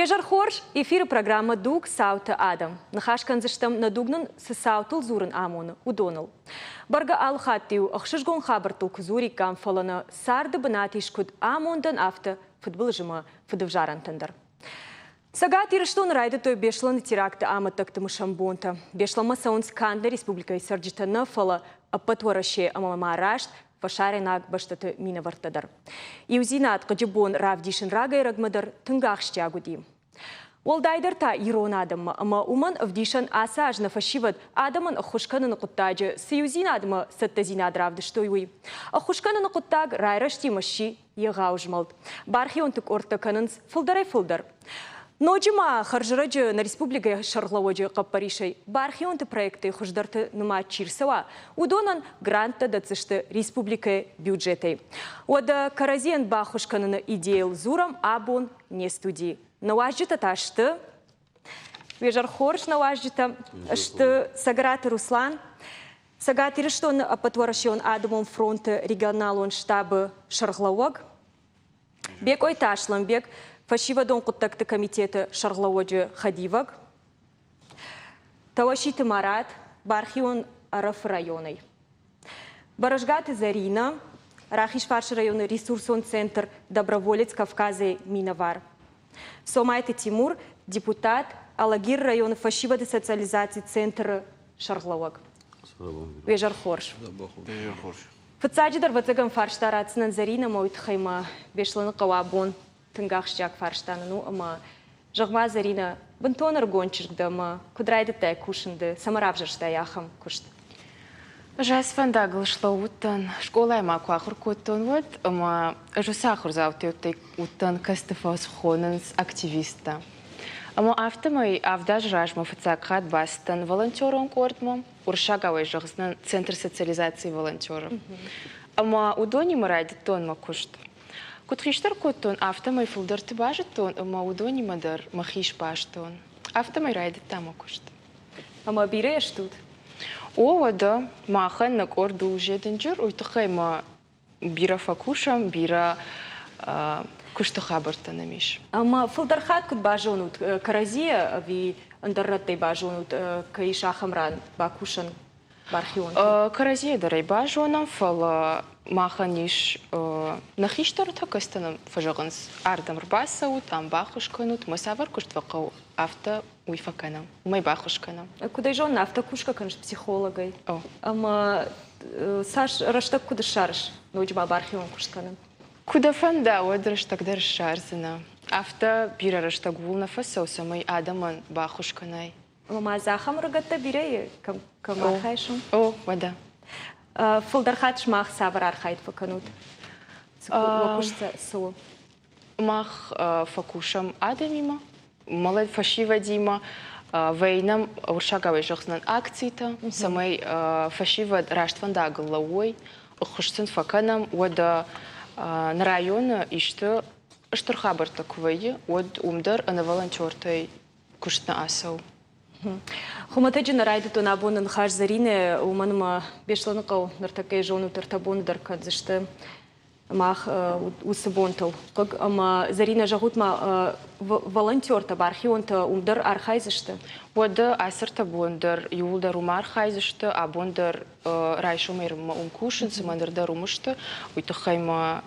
Уе зӕр хорз, эфиры программӕ Дуг цауты адӕм. Ныхас кӕндзыстӕм, нӕ дуг нын цы цаутыл дзурын амоны, уыдоныл. Бӕргӕ алы хатт-иу ӕхсызгон хабӕрттыл куы дзуриккам, фӕлӕ нӕ царды бынат ис куыд амондӕн, афтӕ фыдбылызы мӕ фыдывзарӕнтӕн дӕр. Цӕгат Ирыстоны райдыдтой Беслӕны теракты амӕттӕгты мысӕн бонтӕ. Беслӕнмӕ цӕуынц канд нӕ республикӕйы цӕрджытӕ нӕ, фӕлӕ ӕппӕт Уӕрӕсе ӕмӕ ма раст фӕсарӕйнаг бӕстӕты минӕвӕрттӕ дӕр. Иудзинад хъыджы бон равдисын рагӕй-рӕгмӕ дӕр тынг ахсджиаг уыди. Уӕлдайдӕр та ирон адӕммӕ ӕмӕ уымӕн ӕвдисӕн ацы аз нӕ фӕсивӕд адӕмӕн ӕххуыс кӕныны хъуыддаджы цы иудзинадмӕ цӕттӕдзинад равдыстой, уый. Ӕххуыс кӕныны хъуыддаг райрӕзтимӕ сси егъау змӕлд. Бархионты къордтӕ кӕнынц фылдӕрӕй-фылдӕр. Ноджы ма хӕрзӕрӕджы нӕ республикӕйы сӕргълӕууӕджы хъӕппӕрисӕй бархионты проекттӕй хуыздӕрты нымад чи рцӕуа, уыдонӕн гранттӕ дӕтдзысты республикӕйы бюджетӕй. Уӕдӕ кӕрӕдзийӕн баххуыс кӕныны идейыл дзурӕм абон не студийы. Нӕ уазджытӕ та сты Уе зӕр хорз, нӕ уазджытӕ сты Цӕгӕраты Руслан, Цӕгат Ирыстоны Ӕппӕтуӕрӕсеон адӕмон фронты регионалон штабы сӕргълӕууӕг, Бекъойты Аслӕнбег, фӕсивӕдон хъуыддӕгты комитеты сӕргълӕууӕджы хӕдивӕг, Тауаситы Марат, бархион Ӕрӕфы районӕй. Бӕрӕзгаты Зӕринӕ, Рахизфарсы районы ресурсон центр «Доброволец Кавказа-йы минӕвар. Цомайты Тимур, депутат, Алагиры районы фӕсивӕды социализацийы центры сӕргълӕууӕг. Уе зӕр хорз. Фыццаджыдӕр ӕвӕццӕгӕн фарста ратдзынӕн Зӕринӕмӕ, уый тыххӕй ма Беслӕны хъӕуы абон тынг ахсджиаг фарста нын у ӕмӕ зӕгъ-ма, Зӕринӕ, бынтон ӕрыгон чызг дӕ ӕмӕ куыд райдыдтай кусын ды, цӕмӕ равзӕрстай ахӕм куыст? Ӕз ацы фӕндагыл слӕууыдтӕн, скъолайы ма куы ахуыр кодтон, уӕд ӕмӕ ӕз уыцы ахуырдзаутӕй уыдтӕн, кӕцыты фӕхонынц активисттӕ. Ӕмӕ афтӕмӕй 7 азы размӕ фыццаг хатт бацыдтӕн волонтерон къордмӕ, уырыссагау ӕй зӕгъдзынӕн Центр социализации волонтеры. Ӕмӕ уыдонимӕ райдыдтон мӕ куыст. Куыд хистӕр кодтон, афтӕмӕй фылдӕрты базыдтон ӕмӕ уыдонимӕ дӕр мӕхи сбастон. Афтӕмӕй райдыдта мӕ куыст. Ӕмӕ бирӕ стут? О, уӕдӕ, махӕн нӕ къорд у зедынджыр, уый тыххӕй ма бирӕ фӕкусӕм, бирӕ куысты хабӕрттӕ нӕм ис. Ӕмӕ фылдӕр хатт куыд базонут кӕрӕдзийӕ ӕви ӕндӕр рӕттӕй базонут, кӕй ис ахӕм ран бакусӕн бархионтӕй? Кӕрӕдзийӕ дӕр ӕй базонӕм, фӕлӕ махӕн ис нӕ хистӕртӕ, кӕцытӕ нӕм фӕзӕгъынц, ардӕм ӕрбацӕут, ам баххуыс кӕнут, мӕ цавӕр куыст фӕхъӕуы, афтӕ уый фӕкӕнӕм, уымӕй баххуыс кӕнӕм. Куыд ӕй зонын, афтӕ кусгӕ кӕныс психологӕй. Ӕмӕ цас рӕстӕг куыд ссарыс ноджы ма бархион куыст кӕнын? Куы дӕ фӕнда, уӕд рӕстӕг дӕр ссардзынӕ. Афтӕ бирӕ рӕстӕг ууыл нӕ фӕцӕуы, цӕмӕй адӕмӕн баххуыс кӕнай. Ӕмӕ ма дзы ахӕм ӕрыгӕттӕ бирӕ и, кӕм архайыс? О, уӕдӕ. Фылдӕр хатт сымах цавӕр архайд фӕкӕнут? Уӕ куыст цы у? Мах фӕкусӕм адӕмимӕ, мӕлӕт фӕсивӕдимӕ, вӕйнӕм уырыссагауӕй зӕгъдзынӕн акцитӕ, цӕмӕй фӕсивӕд раст фӕндагыл лӕууой, ӕххуыс сын фӕкӕнӕм, уӕдӕ нӕ районы исты стыр хабӕрттӕ куы вӕййы, уӕд уым дӕр ӕнӕ волонтертӕй куыст нӕ ацӕуы. Хуымӕтӕджы нӕ райдыдтон абоны ныхас Зӕринӕ, уымӕн ӕмӕ Беслӕныхъӕу ныртӕккӕйы зонут ӕртӕ боны дӕр кӕндзысты мах уыцы бонтыл хъыг ӕмӕ Зӕринӕ, зӕгъут ма, волонтертӕ, бархионтӕ уым дӕр архайдзысты? Уӕдӕ ацы ӕртӕ бон дӕр иууылдӕр уым архайдзысты, абон дӕр райсомӕй уым кусынц, ӕмӕ ныр дӕр уым сты. Уый тыххӕй ма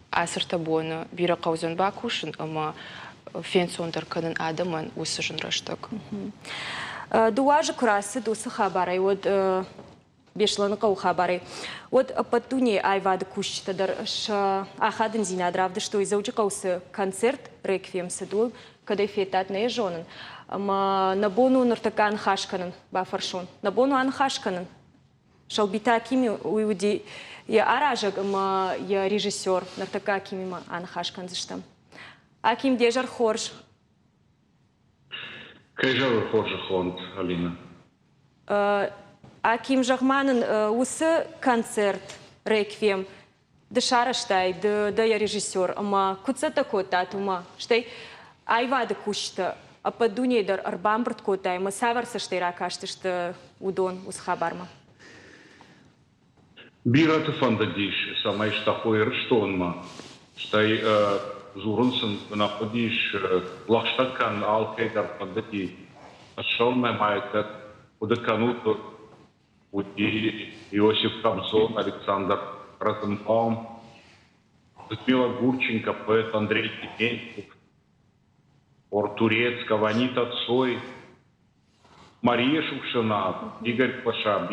ацы ӕртӕ боны бирӕ хъӕудзӕн бакусын ӕмӕ фенцондӕр кӕнын адӕмӕн уыцы зын рӕстӕг. Дыууӕ азы куы рацыд уыцы хабарӕй, уӕд Беслӕныхъӕуы хабарӕй, уӕд ӕппӕт дунейы аивады кусджытӕ дӕр сӕ ахадындзинад равдыстой Дзӕуджыхъӕуы цы концерт «Реквием» цыд, уым, кӕд ӕй федтат, нӕ йӕ зонын. Ӕмӕ нӕ бон у ныртӕккӕ аныхас кӕнын, бафӕрсон. Нӕ бон у аныхас кӕнын? Сӕлбиты Акими уый уыди йӕ аразӕг ӕмӕ йӕ режиссер. Ныртӕккӕ Акимимӕ аныхас кӕндзыстӕм. Аким, де зӕр хорз. Кӕй зӕгъы хорзы хонд, Алинӕ? Аким, зӕгъ-ма нын, уыцы концерт «Реквием» ды сарӕзтай, ды дӕ йӕ режиссер, ӕмӕ куыд цӕттӕ кодтат уымӕ? Стӕй аивады кусджытӕ ӕппӕт дунейы дӕр ӕрбамбырд кодтай ӕмӕ цавӕр цӕстӕй ракастысты уыдон уыцы хабармӕ? Бирӕты фӕндыдис, цӕмӕй стӕхой Ирыстонмӕ, стӕй Дзурын сын нӕ хъуыдис, лӕгъстӕ кӕн, алкӕй дӕр фӕндыди. Ссӕуынмӕ ма кӕд хъуыды кӕнут, уыди Иосиф Кобзон, Александр Розенбаум, Людмила Гурченко, поэт Андрей Дементьев, Ор Турецкого, Анита Цой, Мария Шукшина, Игорь Паша,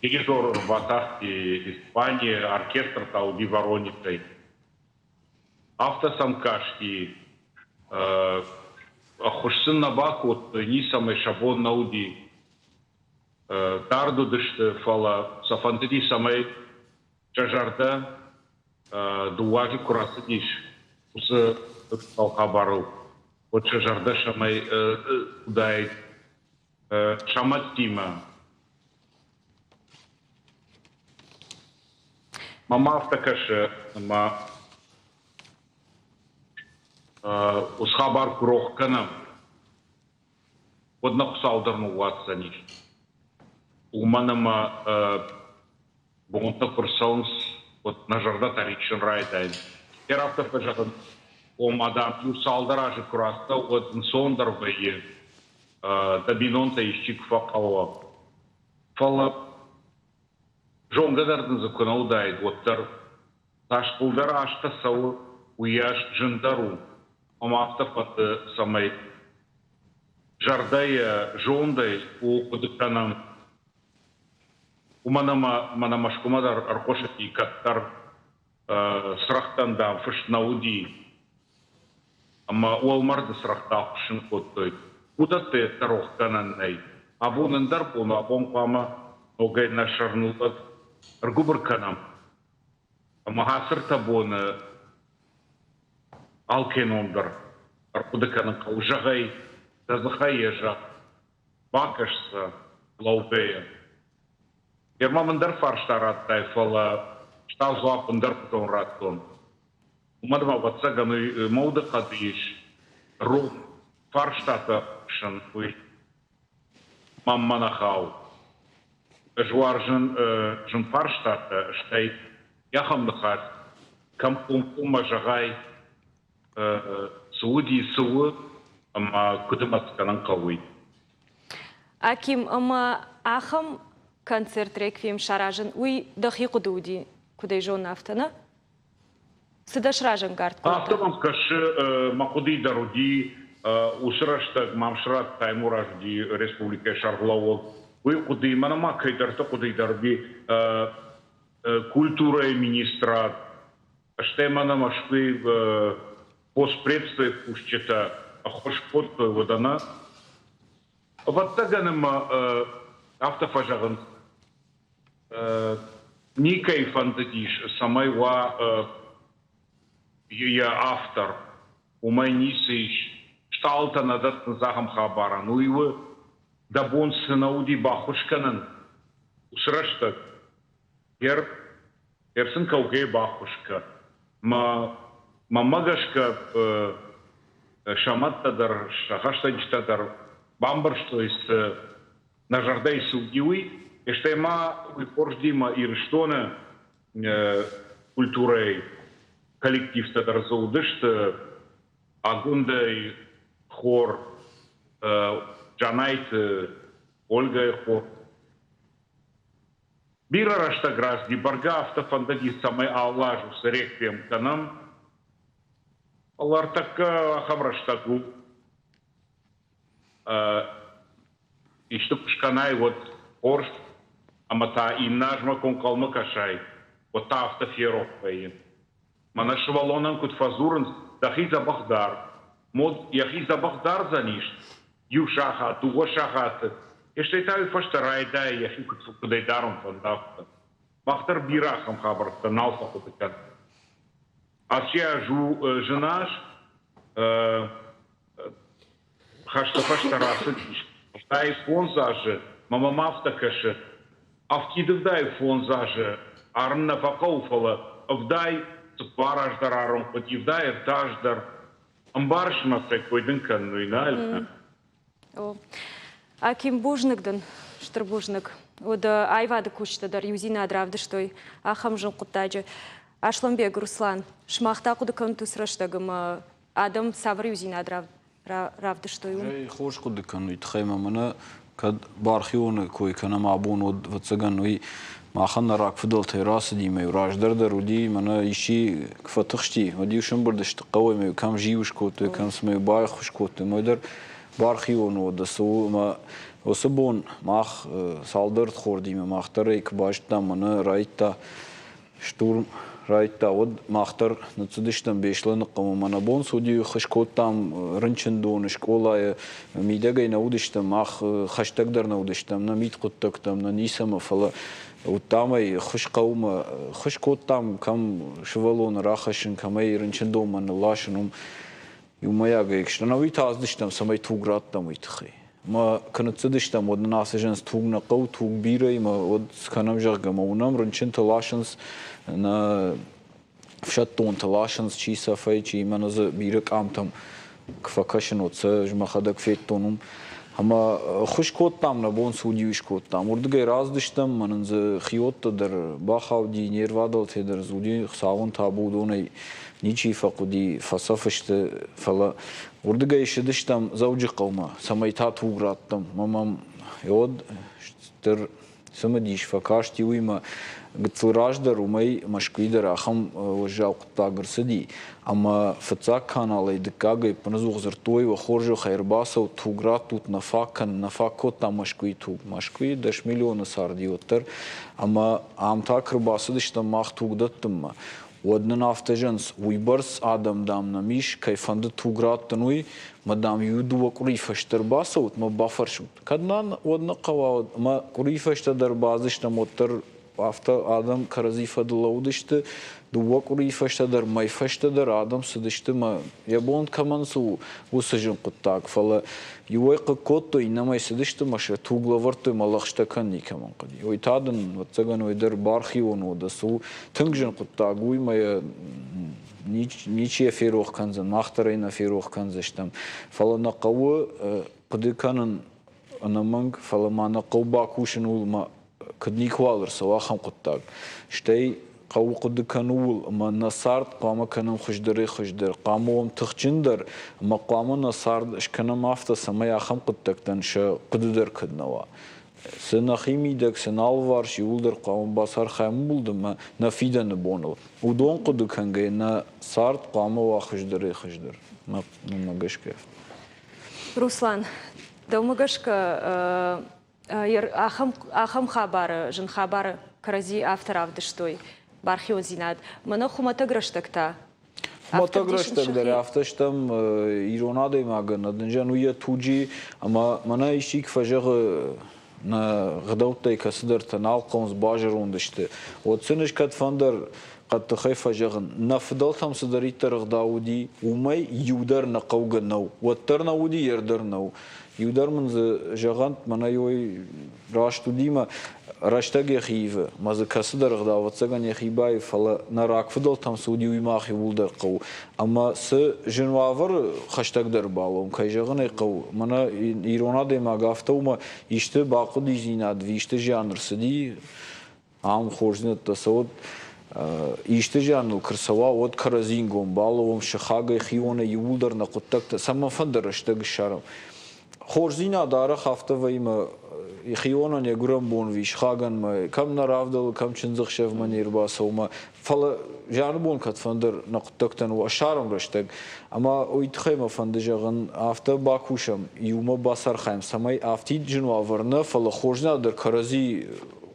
дирижер ӕрбатахти Испанийӕ, оркестр та уыди Воронежӕй. Афтӕ сӕм касти, ӕххуыс сын нӕ бакодтой, ницӕмӕй сӕ бон нӕ уыди. Дард уыдысты, фӕлӕ сӕ фӕндыди, цӕмӕй сӕ зӕрдӕ дыууӕ азы куы рацыдис, уыцы хабарыл, уӕд сӕ зӕрдӕ цӕмӕй уыдаид сӕ мӕдтимӕ. Мӕнмӕ афтӕ кӕсы, ӕмӕ уыцы хабар куы рох кӕнӕм, уӕд нӕ Хуыцау дӕр ныууадздзӕнис. Уымӕн ӕмӕ бонтӕ куы рцӕуынц, уӕд нӕ зӕрдӕтӕ риссын райдайынц. Йӕ афтӕ фӕзӕгъынц, ома, дам, иу цалдӕр азы куы рацӕуы, уӕд ӕнцондӕр вӕййы, дӕ бинонтӕ исчи куы фӕхъӕуа. Фӕлӕ зонгӕ дӕр дын дзы куы нӕ уыдаид, уӕддӕр цас фылдӕр азтӕ цӕуы, уыйас зындӕр у. Ӕмӕ афтӕ фӕнды, цӕмӕй зӕрдӕйӕ, зондӕй у хъуыды кӕнӕм. Уымӕн ӕмӕ мӕнӕ Мӕскуымӕ дӕр ӕрхъуысыди кӕддӕр цырӕгътӕн, дам, фыст нӕ уыди ӕмӕ уӕлмӕрды цырӕгътӕ ахуыссын кодтой. Уыдӕттӕ йеддӕр рохгӕнӕн нӕй. Абон ӕндӕр бон у, абон хъуамӕ ногӕй нӕ сӕрныллӕг ӕргуыбыр кӕнӕм. Ӕмӕ ацы ӕртӕ боны алкӕй ном дӕр ӕрхъуыды кӕнын хъӕуы. Зӕгъ ӕй, дӕ дзыхӕй йӕ зӕгъ. Бакӕс сӕ лӕугӕйӕ. Герман ӕндӕр фарста радтай, фӕлӕ стау дзуапп ӕндӕрхуызон радтон. Уымӕн ӕмӕ, ӕвӕццӕгӕн, мӕ удыхъӕды ис рог фарстатӕ хсӕн, уый мӕнмӕ нӕ хауы. Ӕз уарзын зын фарстатӕ, стӕй ахӕм ныхас, кӕм комкоммӕ зӕгъай, цы уыди, цы у ӕмӕ куыд ӕмӕ цы кӕнын хъӕуы, уый. Аким, ӕмӕ ахӕм концерт реквием саразын, уый дӕхи хъуыды уыди, куыд ӕй зонын, афтӕ нӕ? Цы дӕ сразӕнгард кодта? Афтӕ мӕм кӕсы, мӕ хъуыдыйы дӕр уыди, уыцы рӕстӕг Мамсыраты Таймураз уыди республикӕйы сӕргълӕууӕг. Уый хъуыдыйы, мӕнӕ ма кӕйдӕрты хъуыдыйы дӕр уыди культурӕйы министрад, стӕй мӕнӕ Мӕскуыйы постпредствойы кусджытӕ ӕххуыс кодтой, уӕдӕ нӕ. Ӕвӕццӕгӕн ӕмӕ афтӕ фӕзӕгъынц, никӕй фӕндыдис, цӕмӕй уа йӕ автор. Уымӕй ницы ис. Стъалытӕ нӕ дӕттынц ахӕм хабарӕн. Уый у, дӕ бон цы нӕ уыди баххуыс кӕнын, уыцы рӕстӕг. Гер сын кӕугӕйӕ баххуыс кӕ. Мӕнмӕ гӕсгӕ, сӕ мӕдтӕ дӕр, сӕ хӕстӕджытӕ дӕр бамбӕрстой, цы нӕ зӕрдӕйы цы уыди, уый. Стӕй ма уый хорз Дима Ирыстоны культурӕйы коллективтӕ дӕр дзы уыдысты. Агуындӕй хор, Джанайты Ольгӕйы хор. Бирӕ рӕстӕг рацыди, бӕргӕ афтӕ фӕндыди, цӕмӕй алы аз уыцы реквием кӕнӕм. Фӕлӕ ӕртӕккӕ ахӕм рӕстӕг у, исты куы скӕнай, уӕд хорз, ӕмӕ та иннӕ азмӕ куы ӕнхъӕлмӕ кӕсай, уӕд та афтӕ ферох вӕййы. Мӕнӕ сывӕллонӕн куыд фӕдзурынц, дӕхи дзӕбӕх дар. Мод йӕхи дзӕбӕх дардзӕнис иу сахат, дыууӕ сахаты, стӕй та уый фӕстӕ райдайы йӕхи куыдӕй дарын фӕнды, афтӕ. Мах дӕр бирӕ ахӕм хабӕрттӕ нал фӕхъуыды кӕнӕм. Ацы аз у зын аз. Хӕсты фӕстӕ рацыдис 85 азы, мӕ мӕм афтӕ кӕсы, афтид 85 азы арын нӕ фӕхъӕуы, фӕлӕ 74 аз дӕр арын хъуыди, 73 аз дӕр. Ӕмбарыс мӕ, цӕй кой дын кӕнын, уый нӕ? О. Аким, бузныг дын, стыр бузныг. Уӕдӕ аивады кусджытӕ дӕр иудзинад равдыстой ахӕм зын хъуыддаджы. Асланбег, Руслан, сымах та хъуыды кӕнут уыцы рӕстӕг ӕмӕ адӕм цавӕр иудзинад равдыстой уым? Хорз хъуыды кӕнын уый тыххӕй ӕмӕ мӕнӕ кӕд бархионы кой кӕнӕм абон, уӕд ӕвӕццӕгӕн уый махӕн нӕ рагфыдӕлтӕй рацыди ӕмӕ-иу раздӕр дӕр уыди, мӕнӕ исчи куы фӕтыхсти, уӕд-иу сӕмбырд сты хъӕуӕй ӕмӕ-иу кӕм зиу скодтой, кӕм цыма-иу байххуыс кодтой, ӕмӕ дӕр бархион уӕдӕ цы у ӕмӕ уыцы бон мах цалдӕр ӕрдхордимӕ мах дӕр ӕй куы базыдтам, мӕнӕ райдта штурм райдта, уӕд мах дӕр ныццыдыстӕм Беслӕны хъӕумӕ. Мӕнӕ бон цы уыди, хыз кодтам рынчындоны, скъолайы. Мидӕгӕй нӕ уыдыстӕм, мах хӕстӕгдӕр нӕ уыдыстӕм, нӕ мидхъуыддӕгтӕм, нӕ ницӕмӕ, фӕлӕ уыдтам ӕй хыз хъӕумӕ. Хыз кодтам, кӕм сывӕллоны рахӕссын, кӕм ӕй рынчындонмӕ нылласын, уым иумӕйагӕй ӕнӕуи та ацыдыстӕм, цӕмӕй туг раттӕм, уый тыххӕй. Ӕмӕ куы ныццыдыстӕм, уӕд нын ацы зӕнц туг нӕ хъӕуы, туг бирӕ ӕмӕ уӕд скӕнӕм, зӕгъгӕ, ӕмӕ уынӕм, рынчынты ласынц, нӕ ӕфсӕддонты ласынц, чи цӕфӕй, чи мӕнӕ дзы бирӕ къамтӕм куы фӕкӕсын, уӕд сӕ ӕз мӕхӕдӕг федтон уым. Ӕмӕ ӕххуыс кодтам, нӕ бон цы уыди, уый скодтам. Уырдыгӕй рацыдыстӕм, мӕ нын дзы хиуӕттӕ дӕр бахауди, не рвадӕлтӕ дӕр дзы уыди, Хуыцауӕн табу, уыдонӕй ничи фӕхъуыди, фӕцӕф сты, фӕлӕ уырдыгӕй ссыдыстӕм Дзӕуджыхъӕумӕ, цӕмӕй та туг раттӕм. Мӕ мӕм уӕд стыр цымыдис фӕкасти уый мӕ гыццыл раздӕр уымӕй Мӕскуыйы дӕр ахӕм уӕззау хъуыддаг ӕрцыди, ӕмӕ фыццаг каналӕй дыккагӕй ӕппынӕдзух дзырдтой, уӕ хорзӕхӕй ӕрбацӕут, туг раттут, нӕ фаг кӕны, нӕ фаг кодта Мӕскуыйы туг. Мӕскуыйы 10 миллионы царди уӕддӕр, ӕмӕ ам та куы ӕрбацыдыстӕм мах туг дӕттынмӕ, уӕд нын афтӕ зӕгъынц, уыйбӕрц адӕм, дам, нӕм ис, кӕй фӕнды туг раттын, уый, мӕ, дам, иу-дыууӕ къуырийы фӕстӕ ӕрбацӕут мӕ бафӕрсут. Кӕд нӕ уӕд нӕ хъӕуа, ӕмӕ къуырийы фӕстӕ дӕр бадзыстӕм, уӕддӕр афтӕ адӕм кӕрӕдзи фӕдыл лӕууыдысты. Дыууӕ къуырийы фӕстӕ дӕр, мӕй фӕстӕ дӕр адӕм цыдысты мӕ йӕ бон кӕмӕн цы у, уыцы зын хъуыддаг. Фӕлӕ иуӕй хъыг кодтой, иннӕмӕй цыдысты мӕ сӕ туг лӕвӕрдтой мӕ лӕгъстӕ кӕнын никӕмӕн хъуыди. Уый та дын, ӕвӕццӕгӕн, уый дӕр бархион уӕдӕ цы у, тынг зын хъуыддаг у, ӕмӕ йӕ ничи йӕ ферох кӕндзӕн, мах дӕр ӕй нӕ ферох кӕндзыстӕм. Фӕлӕ нӕ хъӕуы хъуыды кӕнын ӕнӕмӕнг, фӕлӕ ма нӕ хъӕуы бакусын ууыл, ӕмӕ куыд никуал ӕрцӕуа ахӕм хъуыддаг. Стӕй хъӕуы хъуыды кӕнын ууыл, ӕмӕ нӕ цард хъуамӕ кӕнӕм хуыздӕрӕй хуыздӕр, хъуамӕ уӕм тыхджындӕр, ӕмӕ хъуамӕ нӕ цард скӕнӕм афтӕ, цӕмӕй ахӕм хъуыддӕгтӕн сӕ хъуыды дӕр куыд нӕ уа. Цы нӕхи мидӕг, цы нӕ алыварс, иууылдӕр хъуамӕ бацархайӕм ууыл ӕмӕ нӕ фидӕны боныл. Уыдон хъуыды кӕнгӕйӕ нӕ цард хъуамӕ уа хуыздӕрӕй хуыздӕр, мӕнмӕ гӕсгӕ. Руслан, дӕумӕ гӕсгӕ ахӕм хабары, зын хабары кӕрӕдзи афтӕ равдыстой бархиондзинад. Мӕнӕ хуымӕтӕг рӕстӕг та Хуымӕтӕг рӕстӕг дӕр афтӕ стӕм ирон адӕймагӕн ӕдынджӕн уый йӕ туджы ӕмӕ мӕнӕ исчи куы фӕзӕгъы нӕ гъдӕуттӕй кӕцыдӕртӕ нал хъӕуынц, базӕронд сты, уӕд сын ӕз кӕдфӕндӕр хъӕддыхӕй фӕзӕгъын, нӕ фыдӕлтӕм цыдӕриддӕр ӕгъдау уыди, уымӕй иу дӕр нӕ хъӕугӕ нӕу. Уӕддӕр нӕ уыди, йе рдӕр нӕу. Иу дӕр мын дзы зӕгъӕнт, мӕнӕ ой раст уыди мӕ рӕстӕг йӕхи ивы, мӕ дзы кӕцыдӕр ӕгъдау ӕвӕццӕгӕн йӕхи баивы, фӕлӕ нӕ рагфыдӕлтӕм цы уыди, уый мах иууылдӕр хъӕуы. Ӕмӕ цы зын уавӕры хӕстӕгдӕр балӕууӕм, кӕй зӕгъын ӕй хъӕуы, мӕнӕ ирон адӕймаг афтӕ у, мӕ исты бахъуыдидзинад, исты зиан ӕрцыди, ам хорздзинӕдтӕ цӕуӕд, исты зиан ныл куы рцӕуа, уӕд кӕрӕдзингом балӕууӕм сыхагӕй, хионӕй иууылдӕр нӕ хъуыддӕгтӕ цӕмӕнфӕнды рӕстӕг ссарӕм. Хорздзинад арӕх афтӕ вӕййы мӕ хионӕн йӕ гуырӕн бон ви сыхагӕн мӕ кӕм нӕ равдӕлы, кӕм чындзӕхсӕвмӕ не рбацӕуы мӕ фӕлӕ зианы бон кӕдфӕндӕр нӕ хъуыддӕгтӕн ссарӕм рӕстӕг. Ӕмӕ уый тыххӕй мӕ фӕнды зӕгъын, афтӕ бакусӕм, иумӕ бацархайӕм, цӕмӕй афтид зын уавӕр нӕ, фӕлӕ хорздзинад дӕр кӕрӕдзи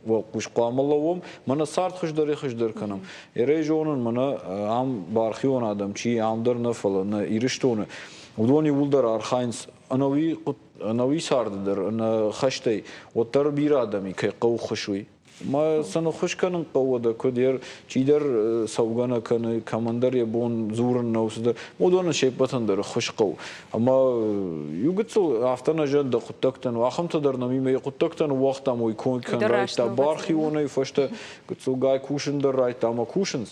уӕлхъус хъуамӕ лӕууӕм, мӕнӕ цард хуыздӕрӕй хуыздӕр кӕнӕм. Ерӕй зонын, мӕнӕ ам бархион адӕм чи ам дӕр нӕ, фӕлӕ нӕ Ирыстоны, уыдон иууылдӕр архайынц ӕнӕуи ӕнӕуи царды дӕр, ӕнӕ хӕстӕй, уӕддӕр бирӕ адӕми кӕй хъӕуы ӕххуыс, уый. Ма сӕ ныххуыс кӕнын хъӕуы уӕдӕ куыд ер чидӕр цӕугӕ нӕ кӕны, кӕмӕндӕр йӕ бон дзурын нӕу цыдӕр. Уыдонӕн се ппӕтӕн дӕр ӕххуыс хъӕуы. Ӕмӕ иу гыццыл афтӕ нӕ зӕгъын дӕ хъуыддӕгтӕн, ахӕмтӕ дӕр нӕм имӕ йӕ хъуыддӕгтӕ ныууагътам, уый конд кӕн райдта бархионӕй фӕстӕ гыццылгай кусын дӕр райдта ӕмӕ кусынц.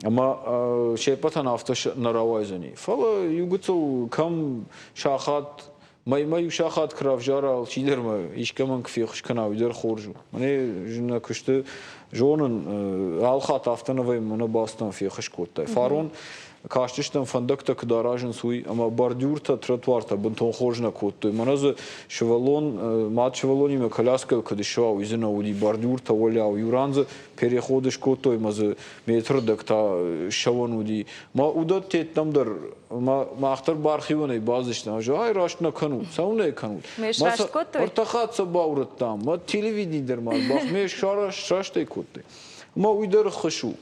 Ӕмӕ се ппӕтӕн афтӕ нӕ рауайдзӕни. Фӕлӕ иу гыццыл кӕм сахат. Мӕймӕ иу сахат куы равзара алчидӕр мӕ искӕмӕн куы феххуыс кӕна, уый дӕр хорз у. Мӕнӕ нӕ куысты зонын, алхатт афтӕ нӕ вӕййы, мӕнӕ бацыдтӕн феххуыс кодтай. Фарон кастыстӕм фӕндӕгтӕ куыд аразынц, уый, ӕмӕ бордюртӕ, тротуартӕ бынтон хорз нӕ кодтой. Мӕнӕ дзы сывӕллон, мад сывӕллонимӕ коляскӕйыл куыд ссӕуа, уый дзы нӕ уыди. Бордюртӕ уӕлиау. Иу ран дзы переход скодтой ӕмӕ дзы метры рдӕг та ссӕуӕн уыди. Мӕ уыдӕттӕм дӕр мах дӕр бархионӕй бадзыстӕм. Ай раст нӕ кӕнут, цӕуылнӕ кӕнут? Ме сраст кодтой? Ӕртӕ хатт сӕ баурӕдтам, мӕ телевидени дӕр ма ме сраст ӕй кодтой. Ӕмӕ уый дӕр ӕххуыс у.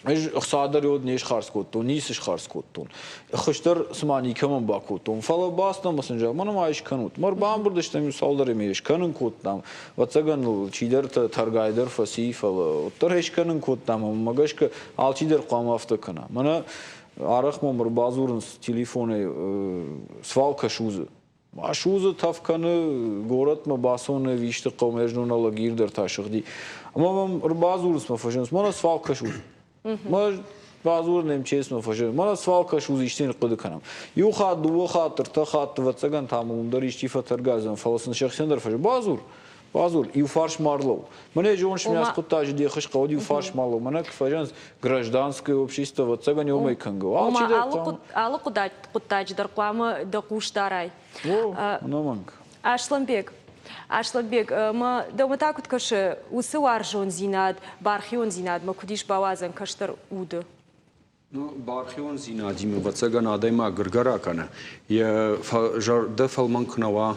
Ӕз ӕхца дӕр уӕд не схардз кодтон, ницы схардз кодтон. Ӕххуыс дӕр цыма никӕмӕн бакодтон. Фӕлӕ бацыдтӕн ӕмӕ сын зӕгъ, мӕнӕ ма скӕнут. Мӕ ӕрбамбырд стӕм иу цалдӕр ӕмӕ скӕнын кодтам. Ӕвӕццӕгӕн ыл чидӕртӕ тӕргай дӕр фӕци, фӕлӕ уӕддӕр ӕй скӕнын кодтам ӕмӕ мӕ гӕсгӕ алчидӕр хъуамӕ афтӕ кӕна. Мӕнӕ арӕх мӕм ӕрбадзурынц телефонӕй свалкӕ судзы. Ма судзы, тӕф кӕны, горӕтмӕ бацӕуын ӕви исты хъӕумӕ знон Алагир дӕр та сыгъди. Ӕмӕ мӕм ӕрбадзурынц мӕ фӕзынынц, мӕнӕ свалкӕ судзы. Мӕ бадзурын МЧС-мӕ фӕзын, мӕнӕ свалкӕ судзы, исты йын хъуыды кӕнӕм. Иу хатт, дыууӕ хатт, ӕртӕ хатты, ӕвӕццӕгӕн та мыл уым дӕр исчи фӕтӕргӕдзӕн, фӕлӕ сын сӕхицӕн дӕр фӕзын. Бадзур, бадзур, иу фарс ма ӕрлӕуу. Мӕнӕ зоныс, ме хъуыддаджы де ххуыс хъӕуы, иу фарс ма ӕрлӕуу. Мӕнӕ куы фӕзынынц гражданское общество, ӕвӕццӕгӕн уымӕй кӕнгӕ. Ома алы хъуыддаджы дӕр хъуамӕ дӕ хъус дарай. О, ӕнӕмӕнг. Аслӕнбег, Аслӕнбег, мӕ дӕумӕ та куыд кӕсы, уыцы уарзондзинад, бархиондзинадмӕ куыд ис бауадзӕн кӕстӕр уды? Ну, бархиондзинадимӕ, ӕвӕццӕгӕн, адӕймаг гыргӕ ракӕны. Йӕ зӕрдӕ фӕлмӕн куы нӕ уа,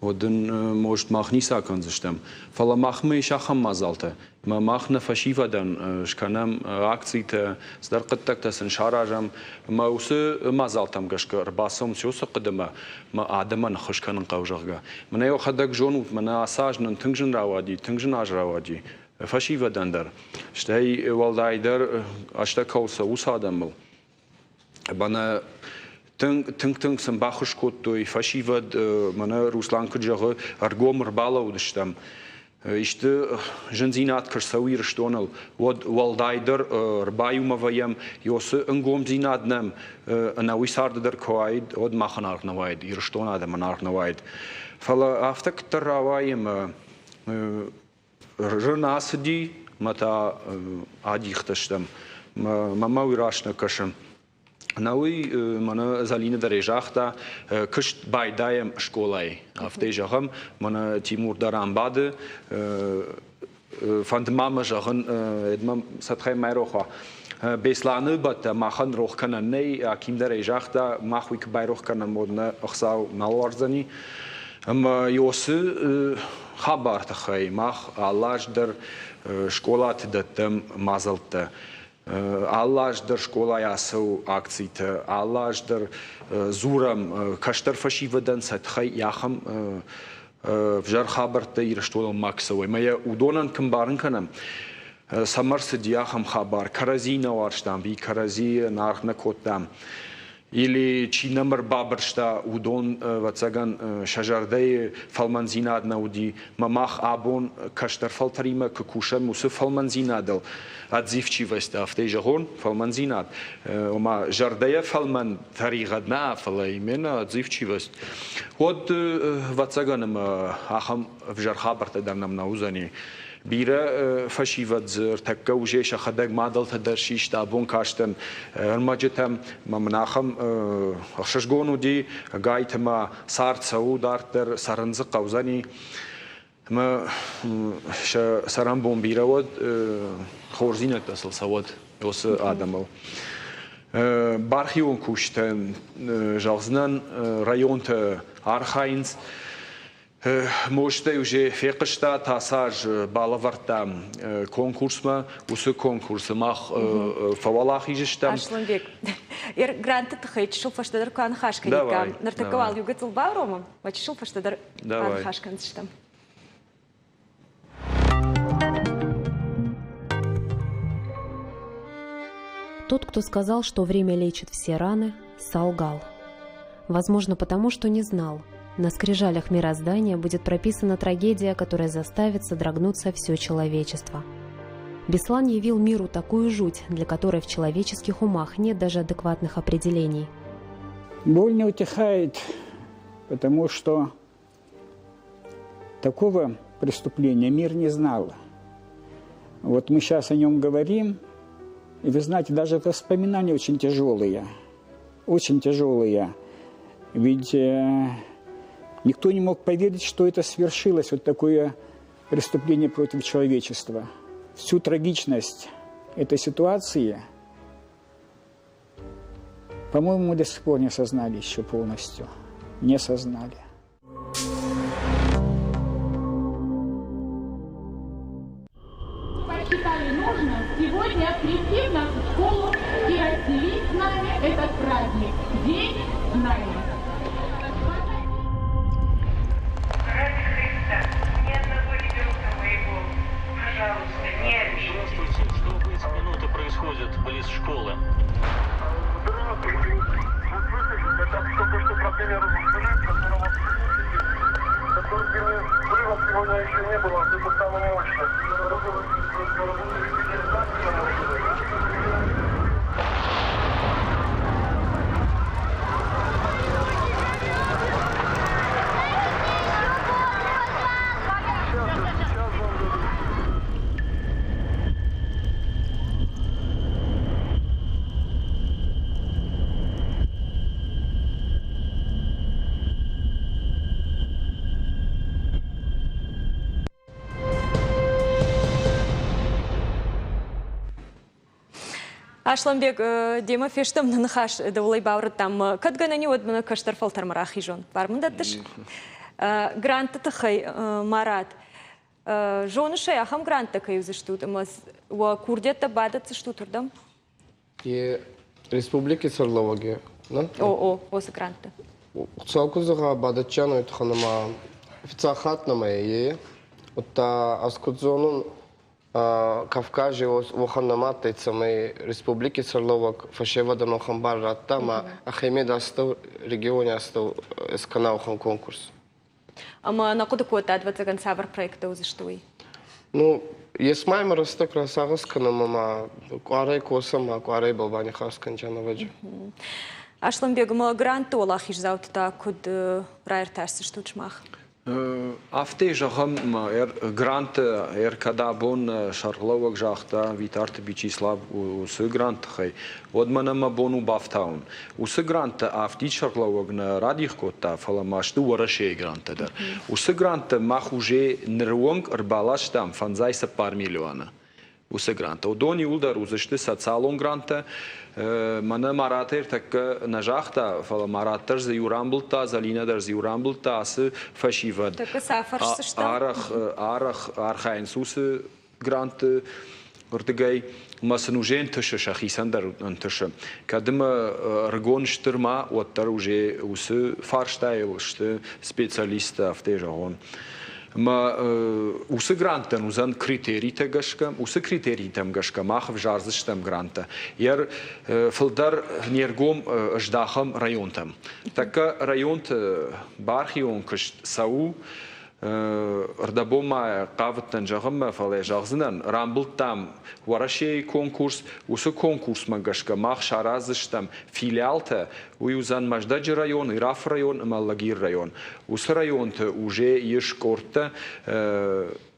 уӕд ын, может, мах ницы акӕндзыстӕм. Фӕлӕ махмӕ ис ахӕм мадзалтӕ, ӕмӕ мах нӕ фӕсивӕдӕн скӕнӕм акцитӕ, цыдӕр хъуыддӕгтӕ сын саразӕм. Ӕмӕ уыцы мадзалтӕм гӕсгӕ ӕрбацӕуынц уыцы хъуыдымӕ, мӕ адӕмӕн ӕххуыс кӕнын хъӕуы, зӕгъгӕ. Мӕнӕ йӕхӕдӕг зонут, мӕнӕ ацы аз нын тынг зын рауади, тынг зын аз рауади фӕсивӕдӕн дӕр. Стӕй уӕлдайдӕр азтӕ кӕуыл цӕуы, уыцы адӕмыл. Мӕнӕ тынг тынг сын баххуыс кодтой фӕсивӕд, мӕнӕ Руслан куыд зӕгъы, ӕргом ӕрбалӕудыстӕм. Исты зындзинад куы рцӕуы Ирыстоныл, уӕд уӕлдайдӕр ӕрбаиумӕ вӕййӕм, уыцы ӕнгомдзинад нӕм ӕнӕуый царды дӕр куы уаид, уӕд махӕн аргъ нӕ уаид, Ирыстоны адӕмӕн аргъ нӕ уаид. Фӕлӕ афтӕ куыддӕр рауайы ӕмӕ рын ацыди, мӕ та адихтӕ стӕм. Мӕнмӕ уый раст нӕ кӕсы. Науи мӕнӕ Залина дӕр ӕй загъта, куыст байдайӕм скъолайы. Афтӕ зӕгъӕм, мӕнӕ Тимур дӕр ам бады. Фӕнды ма мӕ зӕгъын, эдмӕ сӕтхӕй ма рох уа. Беслӕны бӕттӕ махӕн рох кӕнӕн нӕй, Аким дӕр ӕй загъта, мах уый куы байрох кӕнӕм, уӕд нӕ ӕхцау нал уарздзӕни. Ӕмӕ Иосы хабар тыххӕй мах алы аз дӕр скъолаты дӕттӕм мадзӕлттӕ. Алы аз дӕр скъолайы ацӕуы акцитӕ, алы аз дӕр дзурӕм кӕстӕр фӕсивӕдӕн сӕ тыххӕй ахӕм ӕвзӕр хабӕрттӕ Ирыстоныл ма куы цӕуой. Мӕ йӕ уыдонӕн куы мбарын кӕнӕм, цӕмӕ рцыди ахӕм хабар, кӕрӕдзи нӕ уарзтам, ви кӕрӕдзийӕн аргъ нӕ кодтам. Или чи нӕм ӕрбабырста, уыдон, ӕвӕццӕгӕн, сӕ зӕрдӕйы фӕлмӕндзинад нӕ уыди. Мӕ мах абон кӕстӕр фӕлтӕримӕ куы кусӕм уыцы фӕлмӕндзинадыл, отзывчивость, афтӕ зӕгъон, фӕлмӕндзинад, ома зӕрдӕйӕ фӕлмӕн тӕригъӕд нӕ, фӕлӕ именно отзывчивость, уӕд, ӕвӕццӕгӕн, ӕмӕ ахӕм ӕвзӕр хабӕрттӕ дӕр нӕм нӕ уыдзӕни. Бирӕ фӕсивӕд дзы ӕртӕккӕ уже сӕхӕдӕг мадӕлтӕ дӕр систы абон кастӕн ӕрмӕджытӕм. Мӕ мын ахӕм ӕхсызгон уыди, ӕгайтма цард цӕуы дарддӕр, цӕрын дзы хъӕудзӕни. Ӕмӕ сӕ цӕрӕнбон бирӕ уӕд, хорздзинӕдтӕ сыл цӕуӕд уыцы адӕмыл. Бархион кусджытӕн зӕгъдзынӕн, районтӕ архайынц. Мостӕй уже фехъуыста, ацы аз балӕвӕрдта конкурсмӕ. Уыцы конкурсы мах фӕуӕлахиз стӕм. Асланбег, гранты тыххӕй чысыл фӕстӕдӕр куы аныхас кӕниккам. Ныртӕккӕ уал иу гыццыл бауромӕм, ӕмӕ чысыл фӕстӕдӕр аныхас кӕндзыстӕм. Тот, кто сказал, что время лечит все раны, солгал. Возможно, потому что не знал. На скрижалях мироздания будет прописана трагедия, которая заставит содрогнуться все человечество. Беслан явил миру такую жуть, для которой в человеческих умах нет даже адекватных определений. Боль не утихает. Потому что такого преступления мир не знал. Вот мы сейчас о нем говорим, и вы знаете, даже воспоминания очень тяжелые, очень тяжелые. Ведь никто не мог поверить, что это свершилось, вот такое преступление против человечества. Всю трагичность этой ситуации, по-моему, мы до сих пор не осознали еще полностью. Не осознали. Посчитали нужным сегодня прийти в нашу школу и разделить с нами этот праздник – День знаний. Ради Христа, ни одного ребенка моего, пожалуйста, не обидите. Здравствуйте. Что в эти минуты происходит близ школы? Здравствуйте. Вы слышите, это только что пропели взрыв, которого который взрывов сегодня еще не было, это самый мощный. Асланбег, демӕ фестӕм нӕ ныхас дӕуылӕй баурӕдтам. Кӕд гӕнӕн и, уӕд мӕнӕ кӕстӕр фӕлтӕрмӕ рахизон. Бар мын дӕттыс? Грантты тыххӕй, Марат, зоныс ӕй, ахӕм гранттӕ кӕй уыдзыстут ӕмӕ уӕ курдиӕттӕ бадӕтдзыстут уырдӕм? Е республики сӕрлӕууӕги, нӕ? О, о, уыцы грантты. Хуцау ку зӕгъа, бадӕтчан уой туххӕн ӕма фиццаг хатт нӕмӕ е, удта ӕз куд зонун, Кавкази уӕхӕн нӕма адтӕй, цӕмӕй республики сӕрлӕууӕг фӕсевӕдӕн уӕхӕн бар радта ӕма ӕхе медастӕу региони астӕу ескӕна уӕхӕн конкурс. Ӕмӕ нӕ хъуыды кодта, ӕвӕццӕгӕн, цавӕр проекттӕ уыдзысты, уый? Ну, ес ма имӕ рӕстӕг расагъӕс кӕнӕм ӕма къуарӕй косӕм ма къуарӕй бал банихас кӕнджан ӕвӕджи. Асланбег, ӕмӕ грантты уӕлахиздзауты та куыд раиртасдзыстут сымах? Афтӕ зӕгъӕм, грант ӕркӕд абон сӕргълӕууӕг загъта Витарты Вячеслав уыцы грант тыххӕй, уӕд мӕнӕн мӕ бон у бафтауын. Уыцы гранттӕ афтид сӕргълӕууӕг нӕ радих кодта, фӕлӕ ма сты Уӕрӕсейы гранттӕ дӕр. Уыцы гранттӕ мах уже ныры онг ӕрбаластам 54 миллиона. уыцы гранттӕ. Уыдон иууылдӕр уыдзысты социалон гранттӕ. Мӕнӕ Марат ӕртӕккӕ нӕ загъта, фӕлӕ Марат дӕр дзы иу рамбылдта, Зӕлинӕ дӕр дзы иу рамбылдта ацы фӕсивӕд. Тӕккӕ сӕ фӕрсдзыстӕм. Арӕх, арӕх архайынц уыцы грантты рдыгӕй. Ӕмӕ сын уже ӕнтысы, сӕхицӕн дӕр ӕнтысы. Кӕд ӕмӕ ӕрыгон стыр ма, уӕддӕр уже уыцы фарстайыл сты специалисттӕ, афтӕ зӕгъон. Ӕмӕ уыцы гранттӕн уыдзӕн критеритӕ гӕсгӕ, уыцы критеритӕм гӕсгӕ мах ӕвзардзыстӕм гранттӕ. Йӕ фылдӕр не ргом здахӕм районтӕм. Тӕккӕ районты бархион куыст цӕуы, ӕрдӕбон ма хъавыдтӕн зӕгъынмӕ, фӕлӕ зӕгъдзынӕн, рамбылдтам Уӕрӕсейы конкурс. Уыцы конкурсмӕ гӕсгӕ мах сараздзыстӕм филиалтӕ, Уый уыдзӕн Мӕздӕджы район, Ирӕфы район ӕмӕ Лагиры район. Уыцы районты уже ис къордтӕ,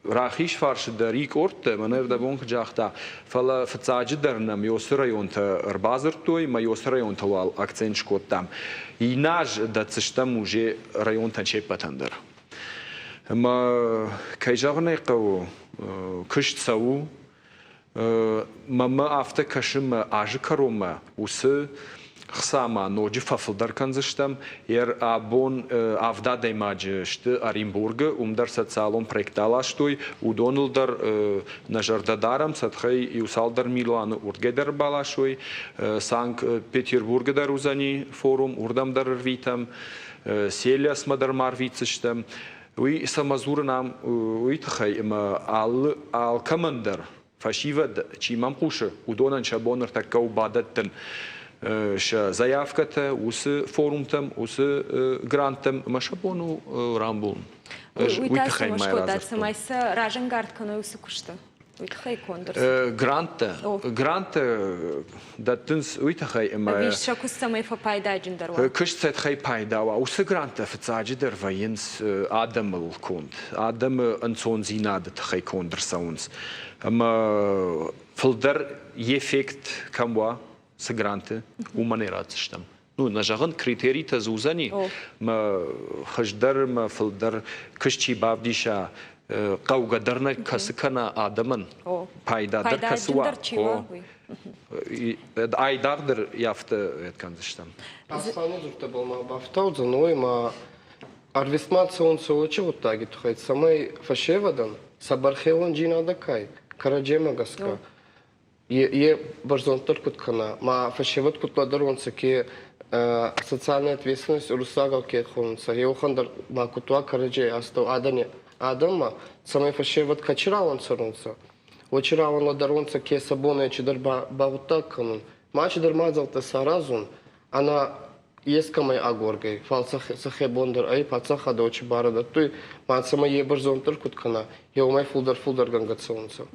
рахизфарсы дӕр и къордтӕ, мӕнӕ ӕрдӕбон куыд загъта, фӕлӕ фыццаджыдӕр нӕм Йосы районтӕ ӕрбадзырдтой, мӕ Йосы районтыл уал акцент скодтам. Иннӕ аз дӕтдзыстӕм уже районтӕн се ппӕтӕн дӕр. Ӕмӕ, кӕй зӕгъын ӕй хъӕуы, куыст цӕуы, Мӕнмӕ афтӕ кӕсы, мӕ азы кӕронмӕ уыцы хца ма ноджы фӕфылдӕр кӕндзыстӕм. Абон авд адӕймаджы сты Оренбургы, уым дӕр социалон проекттӕ аластой. Уыдоныл дӕр нӕ зӕрдӕ дарӕм, цӕтхӕй иу цалдӕр милуаны уырдгӕй дӕр баласой. Санкт-Петербургы дӕр уыдзӕни форум, уырдӕм дӕр ӕрвитӕм. Селиасмӕ дӕр ма арвитдзыстӕм. Уый цӕмӕ дзурын ам, уый тыххӕй ӕмӕ алы алкӕмӕн дӕр фӕсивӕд, чи мӕм хъусы, уыдонӕн сӕ бон ныртӕккӕ у бадӕттын сӕ заявкӕтӕ уыцы форумтӕм, уыцы гранттӕм ӕмӕ сӕ бон у рамбулын. Уый та цӕмӕ скодтат, цӕмӕй сӕ разӕнгард кӕной уыцы куысты? Уый тыххӕй конд ӕрцыд? Гранттӕ. Гранттӕ дӕттынц уый тыххӕй ӕмӕ... Ӕви сӕ куыст цӕмӕй фӕпайдаджындӕр уа? Куыст цӕй пайда уа. Уыцы гранттӕ фыццаджыдӕр вӕййынц адӕмыл конд, адӕмы ӕнцондзинады тыххӕй конд ӕрцӕуынц. Ӕмӕ фылдӕр эффект кӕм уа, цы гранты, уымӕн ӕй ратдзыстӕм. Ну, нӕ зӕгъын, критеритӕ дзы уыдзӕни, мӕ хуыздӕр мӕ фылдӕр куыст чи бавдиса, хъӕугӕ дӕр нӕ кӕцы кӕна адӕмӕн, пайда дӕр кӕцы уа. Айдагъдӕр афтӕ кӕндзыстӕм. Асланы дзурдтӕбӕл ма бафтаудзӕн, уой ма ӕрвистмӕ цӕунцӕ уочи гъуддаги туххӕй, цӕмӕй фӕсевӕдӕн сӕ бархеуондзийнадӕ ка ӕй, кӕрӕдземӕ гӕсгӕ е бӕрзонддӕр куд кӕна, ма фӕсевӕд куд лӕдӕронцӕ, ке социальная ответственность уруссагау ке хонунцӕ, еухан дӕр ма куд уа кӕрӕдзей астӕу адӕни адӕммӕ, цӕмӕй фӕсевӕд кӕци рауӕн цӕрунцӕ, уочи рауӕн лӕдӕронцӕ, ке сӕ бон ӕй чидӕр багъуддаг кӕнун, ма чидӕр мадзӕлттӕ саразун, ӕнӕ ескӕмӕй агоргӕй, фал сӕхе бон дӕр ӕй паддзахадӕ уочи барӕ дӕттуй, ма цӕмӕй е бӕрзонддӕр куд кӕна, еумӕй фулдӕр-фулдӕргӕнгӕ цӕунцӕ.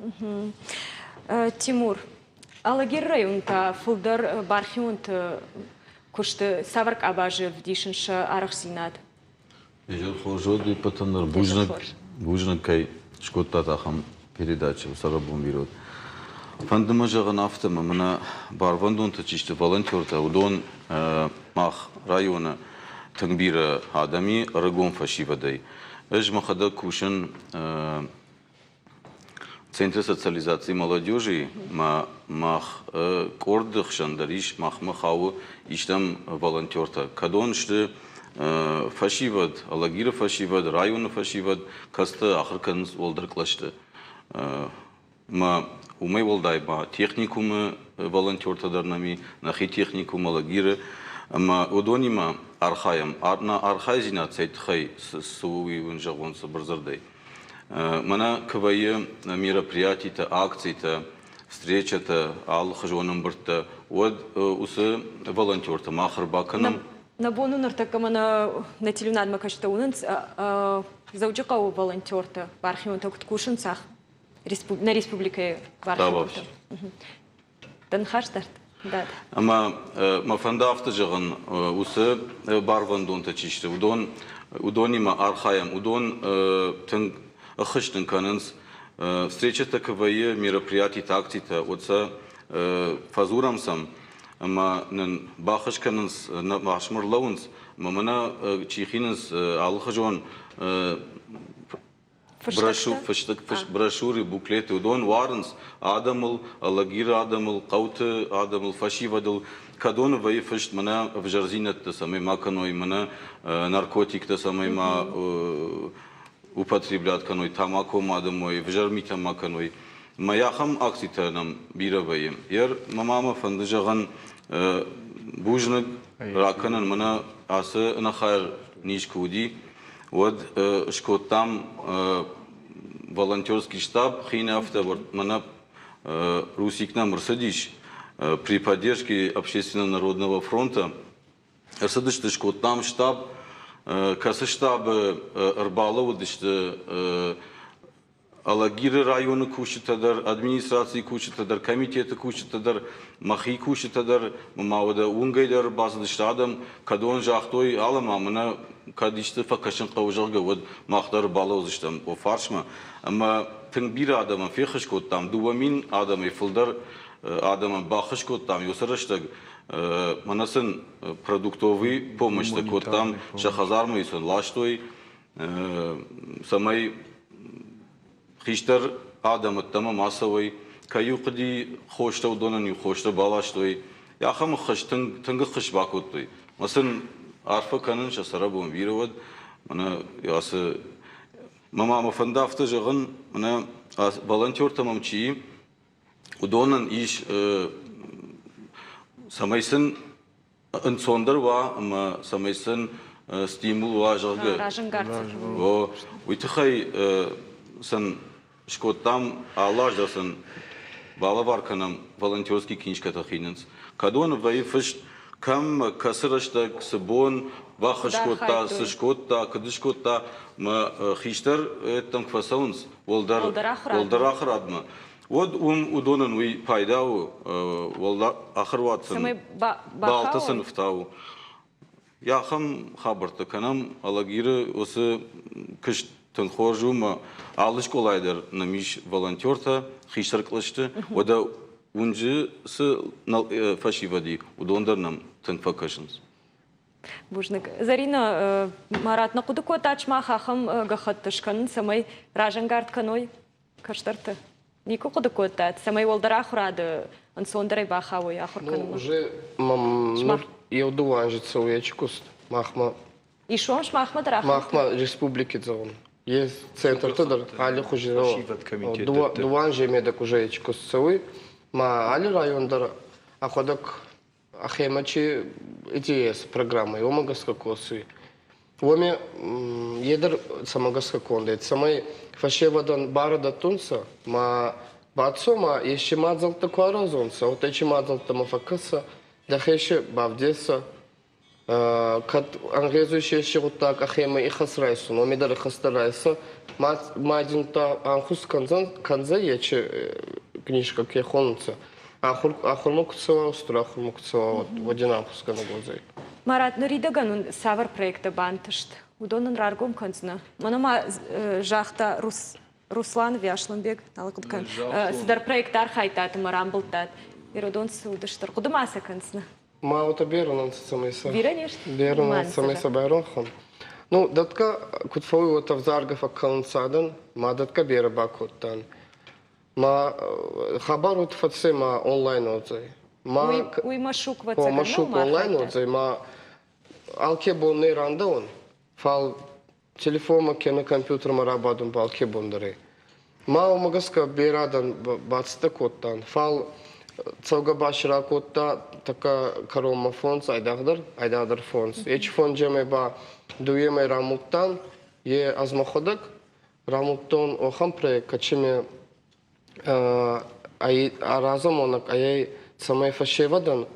Тимур, Алагиры район та фылдӕр бархионты куысты цавӕр къабазы ӕвдисынц сӕ арӕхстдзинад? Изӕр хорз уӕд иппӕтӕн дӕр. Бузныг, бузныг кӕй скодтат ахӕм передачӕ Сӕрӕбон бирӕ уыд. Фӕнды мӕ зӕгъын афтӕ, ӕмӕ мӕнӕ барвӕндонтӕ чи сты, волонтертӕ, уыдон мах районы тынг бирӕ адӕм и ӕрыгон фӕсивӕдӕй. Ӕз мӕхӕдӕг кусын Центры социализации молодежи ма мах къорды хсӕн дӕр ис, махмӕ хауы истӕм волонтертӕ. Кӕдон сты фӕсивӕд, Алагиры фӕсивӕд, районы фӕсивӕд, кӕцытӕ ахуыр кӕнынц уӕлдӕр кълӕсты. Ма уымӕй уӕлдай ма техникумы волонтертӕ дӕр нӕм и, нӕхи техникум Алагиры. Ӕмӕ уыдонимӕ архайӕм. Нӕ архайдзинад цӕй тыххӕй цы у, уый уын зӕгъон цыбырдзырдӕй. Мӕнӕ куы вӕййы мероприятитӕ, акцитӕ, встречӕтӕ, алыхуызон ӕмбырдтӕ, уӕд уыцы волонтертӕ мах ӕрбакӕнӕм. Нӕ бон у ныртӕккӕ мӕнӕ нӕ телеуынадмӕ кӕсджытӕ уынынц Дзӕуджыхъӕуы волонтертӕ, бархионтӕ куыд кусынц нӕ республикӕйы бархионтӕ. Дӕ ныхас дард. Ӕмӕ мӕ фӕнды афтӕ зӕгъын, уыцы барвӕндонтӕ чи сты, уыдон, уыдонимӕ архайӕм, уыдон тынг ӕххуыс нын кӕнынц. Встречӕтӕ куы вӕййы, мероприятитӕ, акцитӕ, уӕд сӕ фӕдзурӕм сӕм ӕмӕ нын баххуыс кӕнынц, нӕ фарсмӕ рлӕууынц ӕмӕ мӕнӕ чи хинынц алыхуызон брошюры, буклеты уыдон уарынц адӕмыл, Алагиры адӕмыл, хъӕуты адӕмыл, фӕсивӕдыл. Кӕдоны вӕййы фыст мӕнӕ ӕвзӕрдзинӕдтӕ цӕмӕй ма кӕной, мӕнӕ наркотиктӕ цӕмӕй ма употреблять кӕной, тамако ма дымой, ӕвзӕр митӕ ма кӕной. Мӕ ахӕм акцитӕ нӕм бирӕ вӕййы. Ер мӕ мамӕ фӕнды зӕгъын бузныг ракӕнын мӕнӕ ацы ӕнӕхайыр низ куы уыди, уӕд скодтам волонтерский штаб хин афтӕ мӕнӕ Русик нӕм ӕрцыдис при поддержке общественного народного фронта ӕрцыдысты, скодтам штаб, кӕцы штабы ӕрбалӕууыдысты Алагиры районы кусджытӕ дӕр, администрацийы кусджытӕ дӕр, комитеты кусджытӕ дӕр, мӕхи кусджытӕ дӕр, ма уӕдӕ уынгӕй дӕр бацыдысты адӕм, кӕдон загътой, алӕ-ма мӕнӕ кӕд исты фӕкӕсын хъӕуы, зӕгъгӕ, уӕд мах дӕр балӕудзыстӕм уӕ фарсмӕ. Ӕмӕ тынг бирӕ адӕмӕн феххуыс кодтам, 2000 адӕмӕй фылдӕр адӕмӕн баххуыс кодтам уыцы рӕстӕг. Мӕнӕ сын продуктовый помощьтӕ кодтам, сӕ хӕдзармӕ сын ластой, цӕмӕй хистӕр адӕм ӕддӕмӕ ма цӕуой, кӕй-иу хъуыди хостӕ, уыдонӕн-иу хостӕ баластой. Ахӕм ӕххуыс тынг, тынг ӕххуыс бакодтой. Мӕ сын арфӕ кӕнын, сӕ цӕрӕнбон бирӕ уӕд. Мӕнӕ ацы мӕ ма мӕ фӕнды афтӕ зӕгъын, мӕнӕ волонтертӕ мӕм чи и, уыдонӕн ис, цӕмӕй сын ӕнцондӕр уа ӕмӕ цӕмӕй сын стимул уа, зӕгъгӕ. Разӕнгард. О, уый тыххӕй сын скодтам алы аз дӕр сын балӕвар кӕнӕм волонтерский книжкӕтӕ хинынц. Кӕдоны вӕййы фыст, кӕм, кӕцы рӕстӕг, цы бон баххуыс кодта, цы скодта, куыд скодта. Мӕ хистӕр ӕддӕм куы фӕцӕуынц уӕлдӕр ахуырадмӕ. Уӕд уым уыдонӕн уый пайда у, ахуырват сын балты сын ӕфтауы. Ахӕм хабӕрттӕ кӕнӕм Алагиры уыцы куыст тынг хорз у ӕмӕ алы скъолайы дӕр нӕм ис волонтертӕ хистӕр кълӕсты. Уӕдӕ уынджы цы фӕсивӕд и, уыдон дӕр нӕм тынг фӕкӕсынц. Бузныг. Зӕринӕ, Марат, нӕ хъуыды кодтат сымах ахӕм гӕххӕтт скӕнын, цӕмӕй разӕнгард кӕной кӕстӕрты? Никуы хъуыды кодтат, цӕмӕй уӕлдӕр ахуырады ӕнцондӕрӕй бахауой ахуыр кӕнынмӕ? Ну, уже мӕм еу дууӕ анзи цӕуй ечи куст махмӕ. Исон сымахмӕ дӕр ахуыр? Махмӕ республики цӕун. Е центрты дӕр алли хузи дууӕ анзей медӕг уже ечи куст цӕуй. Ма алли район дӕр ӕхуӕдӕг ӕхемӕ чи идея ес программӕй, уомӕ гӕсгӕ косуй. Уоми е дӕр цӕмӕ гӕсгӕ конд ӕй, цӕмӕй фӕсевӕдӕн барӕ дӕттунцӕ, ма бацо ма ести мадзӕлттӕ ку аразонцӕ, уотӕ чи мадзӕлттӕмӕ фӕккӕсӕ, дӕхе си бавдесӕ, кӕд ӕнгъезуй си ести гъуддаг ӕхемӕ ихӕс райсун, уоми дӕр ихӕстӕ райсӕ, ма дин ӕнхус кӕндзӕн, кӕндзӕй ечи книжкӕ ке хонунцӕ. Ахуырмӕ куы цӕуа, устур ахуырмӕ куы цӕуа, уӕд ин ӕнхусгӕнӕг уодзӕй. Марат, ныридӕгӕн уын цавӕр проекттӕ бантыст? Уыдон нын раргом кӕндзынӕ? Мӕнӕ ма загъта Руслан Вяшланбег, нал хъуыды кӕн, цыдӕр проект архайдтат ӕмӕ рамбылдтат. Иродон цы уыдысты? Хъуыды ма сӕ кӕндзынӕ? Ма уотӕ берӕ нцӕ, цӕмӕй сӕ Берӕ не сты? Берӕ нцӕ, цӕмӕй сӕ байронх Ну, дӕтгӕ куд фӕууй, уотӕ ӕвзаргӕ фӕккӕнунцӕ адӕн, ма дӕтгӕ берӕ бакодтан. Ма хабар уод фӕцӕй ма онлайн уодзӕй. Ма уый Машук вӕццӕгӕн Машук онлайн уодзӕй, ма алке бон нӕ рандӕун, фал телефонмӕ кенӕ компьютермӕ рабадун ба алке бон дӕр ӕй. Ма уомӕ гӕсгӕ берӕ адӕн бацӕттӕ кодтан, фал цӕугӕ ба си ракодта тӕккӕ кӕронмӕ фондз айдагъдӕр, айдагъдӕр фондз. Ечи фонджемӕй ба дууемӕй рамулдтан, е ӕз мӕхуӕдӕг рамулдтон уӕхӕн проект, кӕцими разамонӕг ӕй, цӕмӕй фӕсевӕдӕн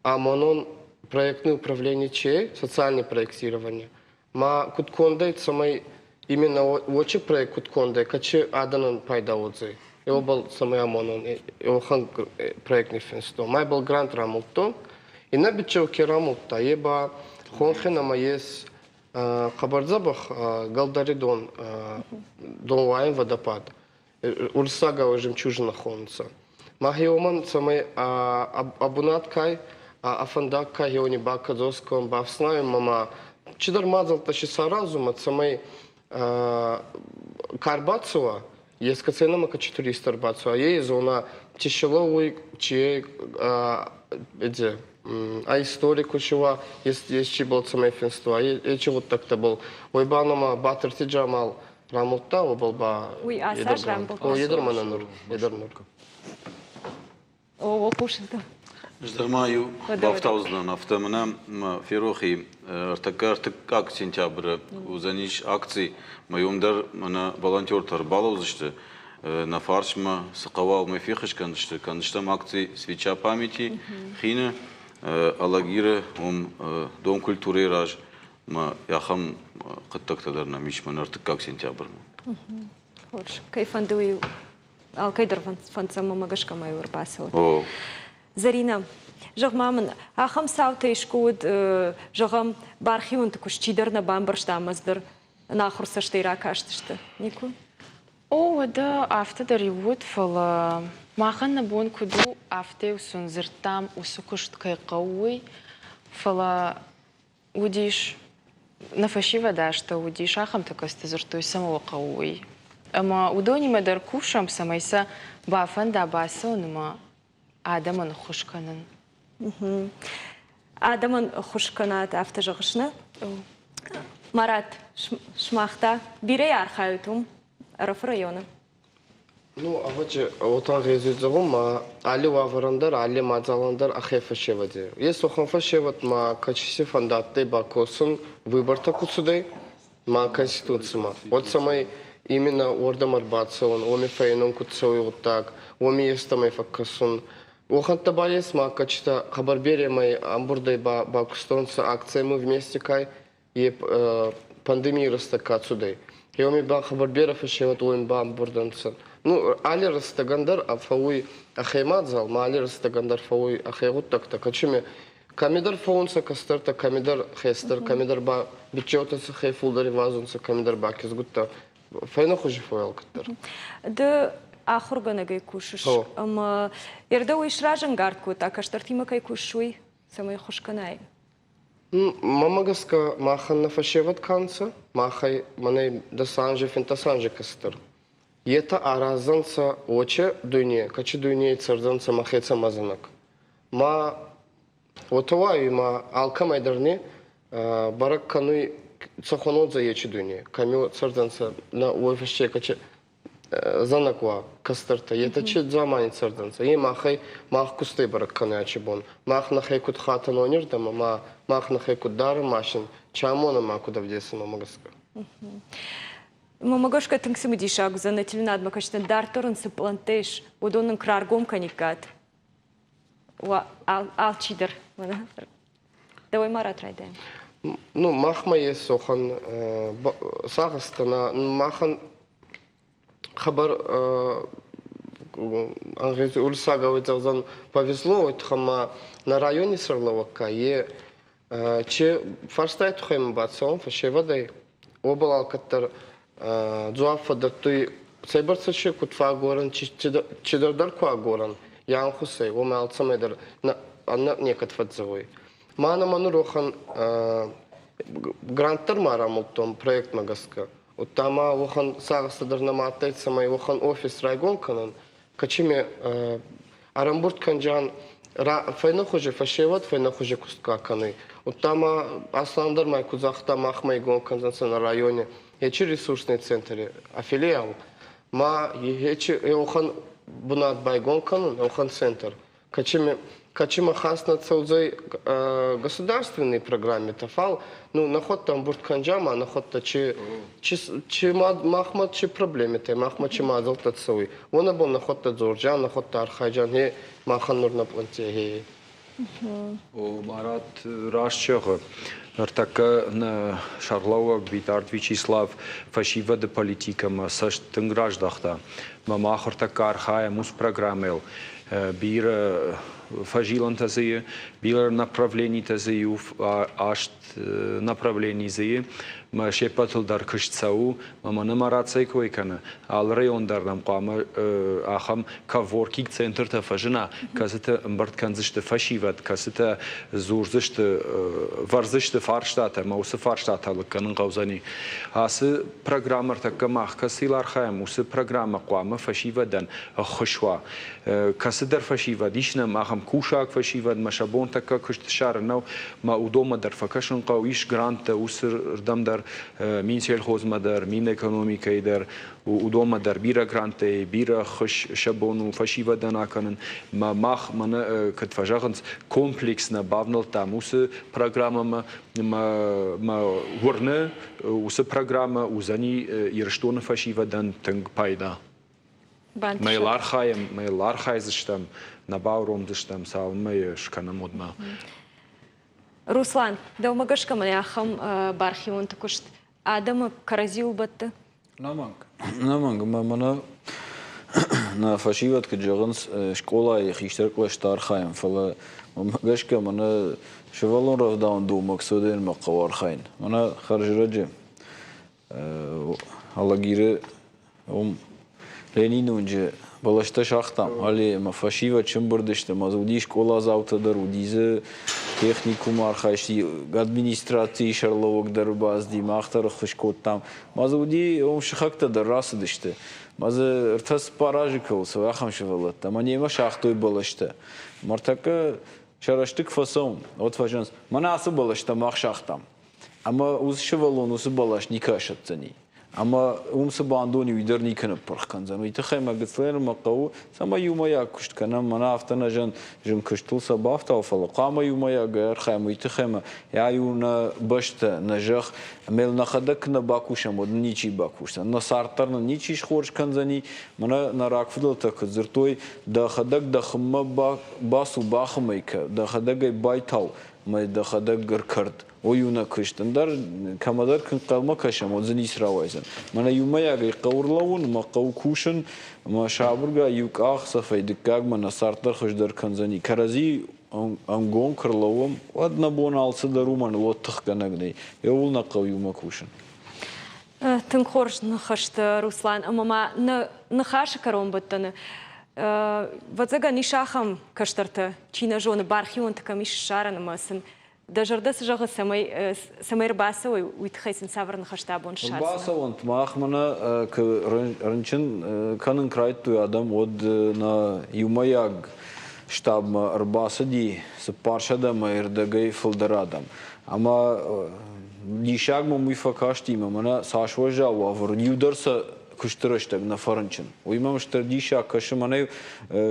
амонон проектное управление чи социальное проектирование. Ма куд кондӕй, цӕмӕй именно уочи проект куд кондӕй, кӕци адӕнӕн пайда уодзӕй. Еобӕл цӕмӕй амонон, еуӕхӕн проект ниффинстон. Ма ибӕл грант рамулдтон. Иннӕ биччеу ке рамулдта, е ба хонхи нӕмӕ ес хъӕбӕр дзӕбӕх Галдари дон, донуайӕн водопад. Уруссагау жемчужина хонунцӕ. Мах еумӕн, цӕмӕй ӕ бунат кай, ӕ фӕндаг кай еуни бакӕдзос кӕнун, бафснайун ма чидӕр мадзӕлттӕ си саразумӕ, цӕмӕй ка ӕрбацӕуа, ескӕцӕй нӕмӕ кӕчи турист ӕрбацӕуа, е зона, чи шеловуй, чи эти а историку чего, ести был цӕмӕй финстуа, ечи гъуддӕгтӕбӕл. Уой ба нӕмӕ Батырти Джамал рамулдта, уобӕл ба Уый ацас рамбылдта. О, едӕр мӕнӕ нур, едӕр нур. О, хъусынтӕ. Ӕз дӕр ма иу бафтаудзынӕн, афтӕ мӕнӕ ферох и ӕртӕккӕ ӕртыккаг сентябры уыдзӕнис акци, мӕ уым дӕр мӕнӕ волонтертӕ ӕрбалӕудзысты нӕ фарсмӕ цы хъӕуа, уымӕй феххуыс кӕндзысты. Кӕндзыстӕм акци «Свеча памяти» Хины, Алагиры, уым Дом культурӕйы раз ма ахӕм хъуыддӕгтӕ дӕр нӕм ис мӕнӕ ӕртыккаг сентябрмӕ. Хорз. Кӕй фӕнды, уый алкӕй дӕр фӕнддзӕн мӕмӕ гӕсгӕ ма иу ӕрбацӕуӕд. Зӕринӕ, зӕгъ-ма мын, ахӕм цаутӕ искуы уыд, зӕгъӕм, бархионты куыст чидӕр нӕ бамбӕрста ӕмӕ ӕз дӕр ӕнахуыр цӕстӕй ракастысты? Никуы? О, уӕдӕ афтӕ дӕр-иу уыд, фӕлӕ махӕн нӕ бон куыд у, афтӕ-иу сын дзырдтам, уыцы куыст кӕй хъӕуы, уый. Фӕлӕ уыдис, нӕ фӕсивӕд астӕу уыдис ахӕмтӕ, кӕцыты дзырдтой, цӕмӕ уӕ хъӕуы, уый. Ӕмӕ уыдонимӕ дӕр кусӕм, цӕмӕй сӕ бафӕнда бацӕуын ӕмӕ адӕмӕн ӕххуыс кӕнын. Адӕмӕн ӕххуыс кӕнат, афтӕ зӕгъыс, нӕ? Марат, сымах та бирӕ архайут уым, Ӕрӕфы районы? Ну, ӕвӕджы, уотӕ гъезуй зӕгъун ма алли уавӕрӕн дӕр, алли мадзалӕн дӕр ӕхе фӕсевӕди. Ес уӕхӕн фӕсевӕд ма кӕци фӕндадтӕй бакосун, выбортӕ ку цудӕй, ма Конституцимӕ. Уӕд цӕмӕй именно уордӕмӕ ӕрбацӕун, уоми фӕйнун куд цӕуй гъуддаг, уоми естӕмӕй фӕккӕсун. Уӕхӕнттӕ ба ес ма кӕчитӕ хъӕбӕр беремӕй ӕмбурдӕй бакустонцӕ акция «Мы вместе» кай, е пандемий рӕстӕг ка цудӕй. Еуми ба хъӕбӕр берӕ фӕсевӕд уоми бамбурд ӕнцӕ. Ну, алли рӕстӕгӕн дӕр фӕууй ӕхе мадзал, ма алли рӕстӕгӕн дӕр фӕууй ӕхе гъуддӕгтӕ. Кӕчими кӕмидӕр фӕуунцӕ кӕстӕртӕ, кӕмидӕр хестӕр, кӕмидӕр ба биччеутӕ сӕхе фулдӕр ивазунцӕ, кӕмидӕр ба кизгуттӕ. Фӕйнӕхузи фӕуӕлкӕддӕр. Ды ахуыргӕнӕгӕй кусыс ӕмӕ ердӕ уый сразӕнгард кодта, кӕстӕртимӕ кӕй кусыс, уый, цӕмӕй ххуыс кӕнай? Мӕмӕ гӕсгӕ махӕн нӕ фӕсевӕд ка нцӕ, махӕй мӕнӕй дӕс анзи, финддӕс анзи кӕстӕр. Етӕ араздзӕнцӕ уоче дуйне, кӕци дуйней цӕрдзӕнцӕ мӕхецӕн мӕзӕнӕг. Ма уотӕ уайуй ма алкӕмӕй дӕр не бӕрӕг кӕнуй цӕхуӕн уодзӕй ечи дуйне, кӕми цӕрдзӕнцӕ нӕ уой фӕсте кӕци зӕнӕг уа кӕстӕртӕ, етӕ чи дзамани цӕрдӕнцӕ, е махӕй мах кустӕй бӕрӕг кӕнӕ ачи бон. Мах нӕхе куд хатӕн уонирдӕмӕ, ма мах нӕхе куд дарӕн машин, чи амонӕн ма куд ӕвдесӕн уомӕ гӕсгӕ. Мӕмӕ гӕсгӕ тынг цымыдисаг уыдзӕн нӕ телеуынадмӕ кӕсджытӕн дарддӕр ын цы пълӕнттӕ ис, уыдон нын куы раргом кӕниккат. Алчидӕр. Дӕуӕй ма райдайӕм. Ну, махмӕ ес уӕхӕн сагъӕстӕ, махӕн хабар ангъези уруссагау зӕгъдзӕн повезло, уой туххӕн ма нӕ райони сӕргълӕууӕг ка е чи фарстай туххӕй ма бацӕуӕн фӕсевӕдӕй, уобӕл алкӕддӕр дзуапп фӕддӕттуй, цӕйбӕрцӕ си куд фӕагорӕн, чидӕр дӕр ку агорӕн, е ӕнхусӕй, уомӕ алцӕмӕй дӕр нӕ некӕд фӕдздзӕуй. Ма нӕмӕ нур уӕхӕн грант дӕр ма рамулдтон проектмӕ гӕсгӕ. Удта ма уӕхӕн сагъӕстӕ дӕр нӕма адтӕй, цӕмӕй уӕхӕн офис райгон кӕнӕн, кӕцими ӕрӕмбурд кӕнджан фӕйнӕхузи фӕсевӕд фӕйнӕхузи куст ка кӕнуй. Удта ма Аслан дӕр ма куд загъта, махмӕ игон кӕндзӕнцӕ нӕ райони ечи ресурсный центри, а филиал. Ма ечи еуӕхӕн бунат байгон кӕнун, еуӕхӕн центр, кӕцимӕ хаст нӕ цӕудзӕй государственный программитӕ, фал ну, нӕхуӕдтӕ ӕмбурд кӕнджа ма нӕхуӕдтӕ чи, чи, чи махмӕ чи проблемитӕ, махмӕ чи мадзӕлттӕ цӕуй, уонӕбӕл нӕхуӕдтӕ дзорджан, нӕхуӕдтӕ архайджан, хе махӕн нур нӕ пълантӕ хе. О, Марат раст зӕгъы. Ныртӕккӕ нӕ сӕргълӕууӕг Битарты Вячеслав фӕсивӕды политикӕмӕ цӕст тынг раздӕхта. Мӕ мах ӕртӕккӕ архайӕм уыцы программӕйыл. Бирӕ фӕзилӕнтӕ дзы и, бирӕ направленитӕ дзы и, аст направлени дзы и. Мӕ се ппӕтыл дӕр куыст цӕуы. Ӕмӕ нӕ Марат цӕй кой кӕны, алы район дӕр нӕм хъуамӕ ахӕм коворкинг центртӕ фӕзына, кӕцыты ӕмбырд кӕндзысты фӕсивӕд, кӕцытӕ дзурдзысты, вӕрдзысты фарстатӕ ӕмӕ уыцы фарстатӕ лыг кӕнын хъӕудзӕни. Ацы программӕ ӕртӕккӕ мах кӕцыйыл архайӕм, уыцы программӕ хъуамӕ фӕсивӕдӕн ӕххуыс уа. Кӕцыдӕр фӕсивӕд ис нӕм ахӕм кусӕг фӕсивӕдмӕ, сӕ бон тӕккӕ куыст ссарын нӕу, мӕ уыдонмӕ дӕр фӕкӕсын хъӕуы, ис гранттӕ уыцырдӕм дӕр, Минсельхозмӕ дӕр, Минэкономикӕйы дӕр, уыдонмӕ дӕр бирӕ гранттӕ, бирӕ ӕххуыс сӕ бон у фӕсивӕдӕн акӕнын. Мӕ мах мӕнӕ куыд фӕзӕгъынц, комплекс нӕ бавнӕлдтам уыцы программӕмӕ. Мӕ, мӕ уырны, уыцы программӕ уыдзӕни Ирыстоны фӕсивӕдӕн тынг пайда. Мӕ йыл архайӕм, мӕ йыл архайдзыстӕм, нӕ бауромдзыстӕм, цалынмӕ йӕ скӕнӕм, уӕдмӕ. Руслан, дӕумӕ гӕсгӕ мӕнӕ ахӕм бархионты куыст адӕмы кӕрӕдзиуыл бӕтты? Нӕмӕнг. Нӕмӕнг. Ӕмӕ мӕнӕ нӕ фӕсивӕд куыд зӕгъынц, скъолайы хистӕр кълӕсты архайӕм, фӕлӕ мӕнмӕ гӕсгӕ мӕнӕ сывӕллон рӕвдауӕндонмӕ куы хъӕуы архайын. Мӕнӕ хӕрзрӕджы Алагиры уым Ленины уынджы бӕлӕстӕ сагътам аллейы ӕмӕ фӕсивӕд сӕмбырд сты ӕмӕ дзы уыди скъоладзаутӕ дӕр, уыди дзы техникумы архайсти, администрацийы сӕргълӕууӕг дӕр бацыди, мах дӕр ӕххуыс кодтам. Ӕмӕ дзы уыди, уым сыхӕгтӕ дӕр рацыдысты. Ӕмӕ дзы ӕртӕ-цыппар азы кӕуыл цӕуы, ахӕм сывӕллӕттӕ. Ӕмӕ немӕ сагътой бӕлӕстӕ. Ӕмӕ ӕртӕккӕ сӕ рӕзты куы фӕцӕуын, уӕд фӕзӕгъынц, мӕнӕ ацы бӕлӕстӕ мах сагътам. Ӕмӕ уыцы сывӕллон уыцы бӕлас никуы асӕтдзӕни. Ӕмӕ уым цы бандон и, уый дӕр никуы ныппырх кӕндзӕн. Уый тыххӕй мӕ гыццылӕй хъӕуы, цӕмӕй иумӕйаг куыст кӕнӕм, мӕнӕ афтӕ нӕ зын, зын куыстыл сӕ бафтау, фӕлӕ хъуамӕ иумӕйагӕй архайӕм, уый тыххӕй мӕ ай у нӕ бӕстӕ, нӕ зӕхх, ӕмӕ йыл нӕхӕдӕг куы нӕ бакусӕм, уӕд нын ничи бакусдзӕн. Нӕ цард дӕр нын ничи схорз кӕндзӕни. Мӕнӕ нӕ рагфыдӕлтӕ куыд дзырдтой, дӕхӕдӕг дӕ хуыммӕ бацу, бахуым ӕй кӕ, дӕхӕдӕг ӕй байтау. мӕ дӕхӕдӕг ӕркӕрд. О иунӕг куыст, ӕндӕр кӕмӕдӕр куы нхъӕлмӕ кӕсӕм, уӕд дзы ницы рауайдзӕн. Мӕнӕ иумӕйагӕй хъӕуы рлӕууын ӕмӕ хъӕуы кусын, ӕмӕ сабыргай иу къахдзӕфӕй дыккагмӕ нӕ цард дӕр хуыздӕр кӕндзӕни. Кӕрӕдзи ӕнгом куы рлӕууӕм, уӕд нӕ бон алцыдӕр уымӕн уӕд тыхгӕнӕг нӕй. Ууыл нӕ хъӕуы иумӕ кусын. Тынг хорз ныхӕстӕ, Руслан, ӕмӕ ма нӕ ныхасы кӕронбӕттӕны ӕвӕццӕгӕн ис ахӕм кӕстӕртӕ, чи нӕ зоны, бархионты кӕм ис ссарӕн ӕмӕ сын дӕ зӕрдӕ цы зӕгъы, цӕмӕй цӕмӕй ӕрбацӕуой, уый тыххӕй сын цавӕр ныхӕстӕ абон ссардзынӕ? Ӕрбацӕуӕнт, мах мӕнӕ рынчын кӕнын куы райдыдтой адӕм, уӕд нӕ иумӕйаг штабмӕ ӕрбацыди 400 ӕмӕ ӕрдӕгӕй фылдӕр адӕм. Ӕмӕ диссаг мӕм уый фӕкасти, ӕмӕ мӕнӕ цас уӕззау уавӕр, иу дӕр сӕ куысты рӕстӕг нӕ фӕрынчын. Уый мӕм стыр диссаг кӕсы, мӕнӕ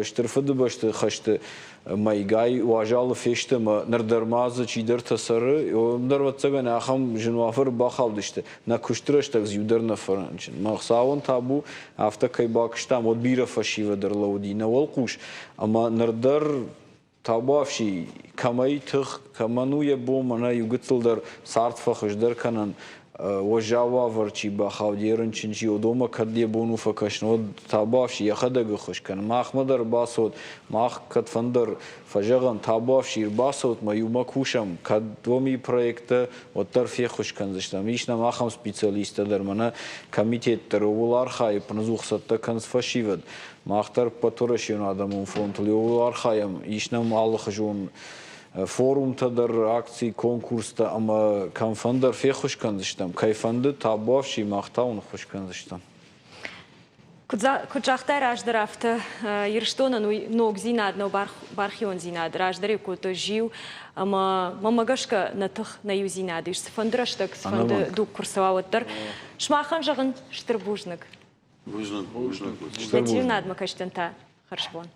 Стыр Фыдыбӕсты хӕсты мӕйгай уазалы фесты ӕмӕ ныр дӕр ма дзы чидӕртӕ цӕры, дӕр ӕвӕццӕгӕн ахӕм зын уавӕры бахаудысты. Нӕ куысты рӕстӕг дзы иу дӕр нӕ фӕрынчын. Мӕ Хуыцауӕн табу, афтӕ кӕй бакуыстам, уӕд бирӕ фӕсивӕд ӕрлӕууыди нӕ уӕлхъус ӕмӕ ныр дӕр табуафси, кӕмӕй тых, кӕмӕн у йӕ бон мӕнӕ иу гыццыл дӕр цард фӕхуыздӕр кӕнын, уӕззау уавӕр чи бахауд, йе рынчын чи, уыдонмӕ кӕд йӕ бон у фӕкӕсын, уӕд табуафси йӕхӕдӕг ӕххуыс кӕны. Махмӕ дӕр бацӕут, мах кӕдфӕндӕр фӕзӕгъӕм, табуафси ӕрбацӕут мӕ иумӕ кусӕм, кӕд уӕм и проекттӕ, уӕддӕр феххуыс кӕндзыстӕм. Ис нӕм ахӕм специалисттӕ дӕр, мӕнӕ комитет дӕр ууыл архайы, ӕппынӕдзух цӕттӕ кӕнынц фӕсивӕд. Мах дӕр Ӕппӕтуӕрӕсейон адӕмон фронтыл иууыл архайӕм, ис нӕм алыхуызон форумтӕ дӕр, акци, конкурстӕ ӕмӕ кӕмфӕндӕр феххуыс кӕндзыстӕм. Кӕй фӕнды, табуафси, мах та уын ӕххуыс кӕндзыстӕм. Куыд загътай раздӕр, афтӕ Ирыстонӕн уый ногдзинад нӕу, бархиондзинад. Раздӕр-иу кодтой зиу, ӕмӕ мӕнмӕ гӕсгӕ нӕ тых, нӕ иудзинад ис. Цыфӕнды рӕстӕг, цыфӕнды дуг куы рцӕуа, уӕддӕр. Сымахӕн зӕгъын стыр бузныг. Бузныг, бузныг. Стыр бузныг. Ветеринадмӕ кӕстӕн та хӕрзбон.